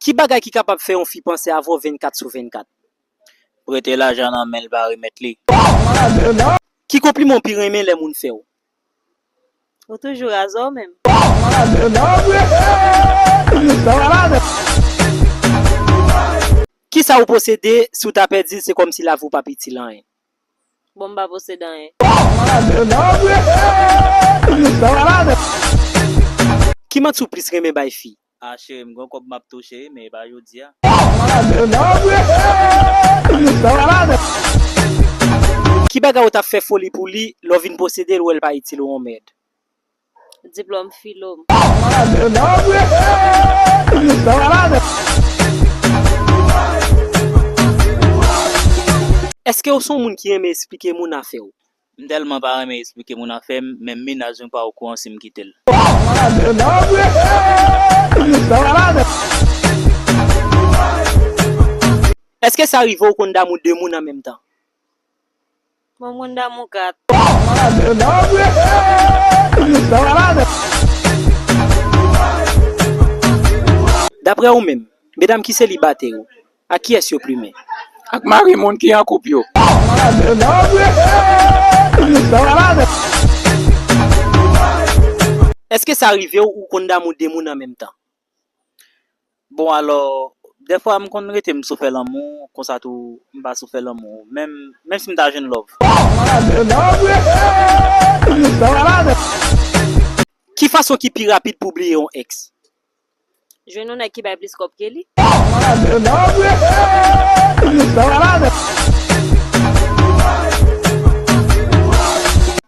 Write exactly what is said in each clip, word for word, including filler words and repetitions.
Ki bagay ki kapab fè yon fi panse avè w vennkat sou vennkat? Prete lajan nan men l pa remèt li. Ki konpliman w pi renmen lè moun fè w? Ou toujou razè w menm. Kisa ou posede, si w ta pèdi l, se kòmsi lavi w p ap itil anyen? Bon, m pa posede anyen. Ki manti w plis renmen bay fi? A cheri m, gon kòb m ap touche wi, men e pa jodi a. Ki bagay ou t ap fè foli pou li, lè w vin posede l, ou wè l pa itil ou yon mèd? Diplòm filo m. Èske w se yon moun ki renmen esplike moun afè w? M tèlman pa renmen esplike moun afè m, menm mennaj mwen pa okouran si m kite l. Èske sa rive w konn damou de moun an menm tan? Mwen konn damou kat. Daprè ou menm, medam ki selibatè yo, ak kiyès yo plimen? Ak mari moun ki an koup yo. Èske sa rive w ou konn damou de moun an menm tan? Bon, alò, dèfwa m konn rete m sou fè lanmou, konsa tou m pa sou fè lanmou, menm, menm si m ta jwenn love. Ki fason ki pi rapid pou w bliye yon èks? Jwenn yon nèg ki bay plis kòb ke li.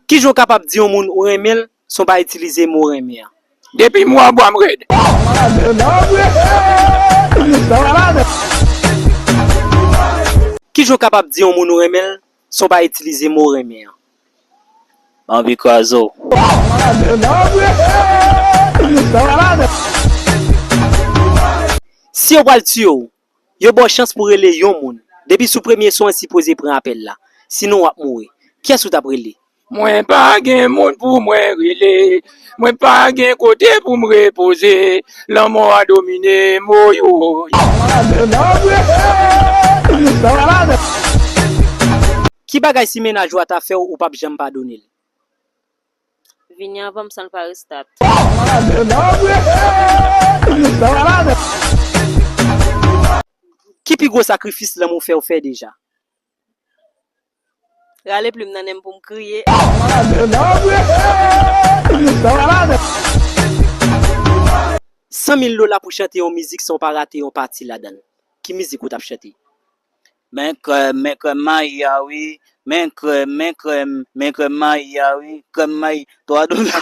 Kijan w kapab di yon moun ou renmen l san w pa itilize mo renmen an? Depi m wè w bwa m rèd. Kijan w kapab di yon moun ou renmen l san w pa itilize mo renmen an? M anvi kraze w. Si yo pral tiye w, yo ba w chans pou w rele yon moun. Depi sou premye son an sipoze pran apèl la. Sinon w ap mouri. Kiyès ou t ap rele? Mwen pa gen moun pou mwen rele. Mwen pa gen kote pou m repoze. Lanmò a domine m, woy, woy. Ki bagay si mennaj ou a ta fè w, ou p ap janm padone l? Vini anvan m san l pa restat. Ki pi gwo sakrifis lanmou fè w fè deja? Rale plim nan nen m pou m kriye. San mil dola pou chante yon mizik san w pa rate yon pati ladan l. Ki mizik ou t ap chante? Men krèm, men krèm mayi a wi. Men krèm, men krèm, men krèm mayi a wi. Krèm mayi, twa dola.